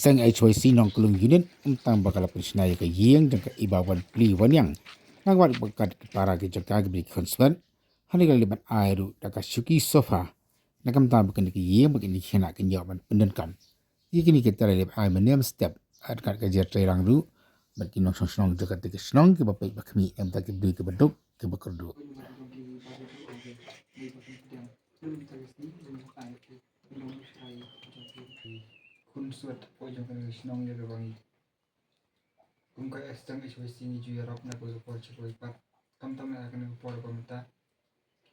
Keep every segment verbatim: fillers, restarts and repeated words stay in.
Seng H Y C Nongklung Unit, ym tang ba ka la pynshna ïa ka ïing jong ka i ba wan pli wan ïeng, nangta bad ka para ki jong ka, ki briew ki khun swet. Hangne ka la leit ban ai ruh da ka shuki sofa. Na ka bynta ba kine ki ïing bad kine ki khynnah kin ïoh ban pyndonkam. Ïa kine kita la leit ban ai mynne mynstep, ryngkat ka jingïatreilang ruh bad ki nongshong shnong jong kata ka shnong, kiba peit ba khmih na ka bynta ki briew kiba duk kiba kyrduh. Khun swet hapoh jong kane ka shnong, ïa kaba ngi kum ka seng H Y C ngi ju ïarap na ka por sha ka por pat, khamtam ha kane ka por ba mynta.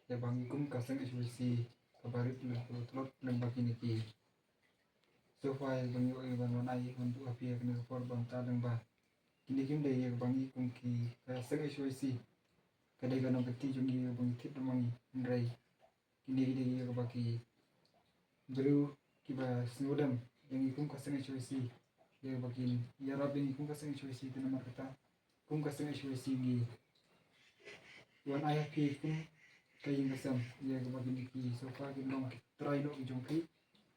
Ïa ba ngi kum ka seng H Y C kaba rit lem, kaba tlot lem, ba kine ki sofa ïa ba ngi ïoh ïa ban wan ai wan buh ha phi ha kane ka por ba mynta, lem ba kine kim dei ïa ba ngi kum ki, ka seng H Y C. Ka dei ka nongkynti jong ngi ïa ba ngi thied na ma ngi, hynrei kine ki dei ïa kaba ki briew kiba sngewdem ïa ngi kum ka seng H Y C, ïa kaba kin ïarap ïa ngi kum ka seng H Y C. Te namar kata, kum ka seng H Y C ngi wan ai ha phi kum ka ïing ka sem, ïa kaba kine ki sofa kin long ki trai noh ki jong phi,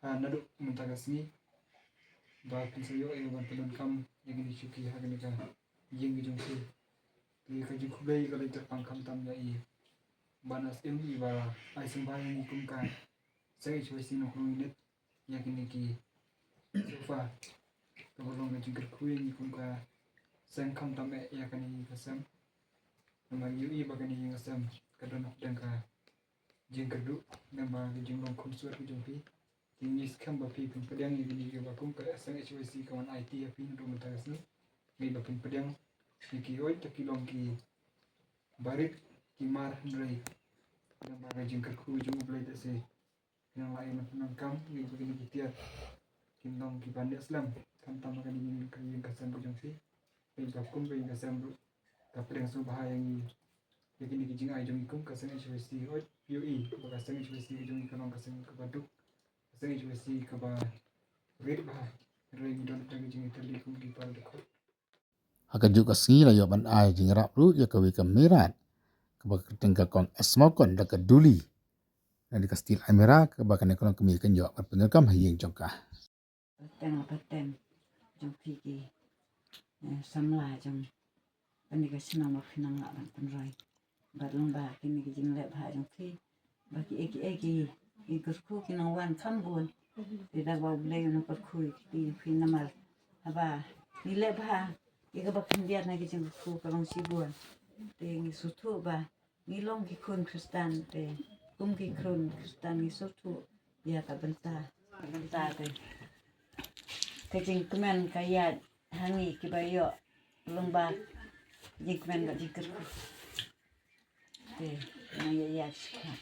ha, naduh mynta ka sngi, ba phin sa ïoh ïa ban pyndonkam ïa kine ki shuki ha kane ka ïing ka jong phi. Te ka jingkhublei ka la kyrpang khamtam ïa i Bah Nas Im, i ba ai sngewbha ïa ngi kum ka seng H Y C Nongklung Unit ïa kine ki sofa, kaba long ka jingkyrkhu ïa ngi kum ka seng, khamtam eh ïa kane ka ïing ka sem. Namar ngi ïohi ba kane ka ïing ka sem ka don hapdeng ka jingkyrduh, namar ka jinglong khun swet ka jong phi. Te ngi skhem ba phi phin pdiang ïa kine kiba kum ka seng H Y C ka wan aiti ha phi naduh mynta ka sngi. Ngi ba phin pdiang ïa ki, hooid, te ki long kiba rit ki mar, hynrei namar ka jingkyrkhu jong U Blei te se ki nang lah ïa ban pyndonkam. Ngi ba kine ki tiar kin long kiba neh slem, khamtam ha kane ka ïing ka sem ka jong phi. Ngi ba kum ka ïing ka sem ruh ka pdiang sngewbha ïa ngi ïa kine ki jingai jong ngi kum ka seng H Y C. Hooid, phi ïohi ba ka seng H Y C ka jong ngi ka long ka seng kaba duk, ka seng H Y C kaba rit bha, hynrei ngi don tang ka jingïatylli kum ki para dkhot. Ha kajuh ka sngi la ïoh ban ai jingïarap ruh ïa kawei ka meirat, kaba ka kyrteng ka Kong Esmokon, da ka duli, da ka steel almirah, kaba kane ka long ka mei kan ïoh ban pyndonkam ha ïing jong ka. Pateng la pateng jong phi ki, eh, samla jong kane ka shnong ba phi nang lah ban pynroi. Bad long ba kine ki jingleh bha jong phi, ba kiei kiei ki jingkyrkhu ki nang wan kham bun. Te da ba U Blei u nang kyrkhu ïa phi namar haba ngi leh bha, ïa kaba khyndiat na ki jingkyrkhu ka long shibun. Te ngi sngewthuh ba ngi long ki khun Khristan, te kum ki khun Khristan ngi sngewthuh ïa ka bynta, ka bynta te ka jingkmen ka ïaid ha ngi kiba ïoh lyngba jingkmen bad jingkyrkhu. Te nang ïa ïaid shikha.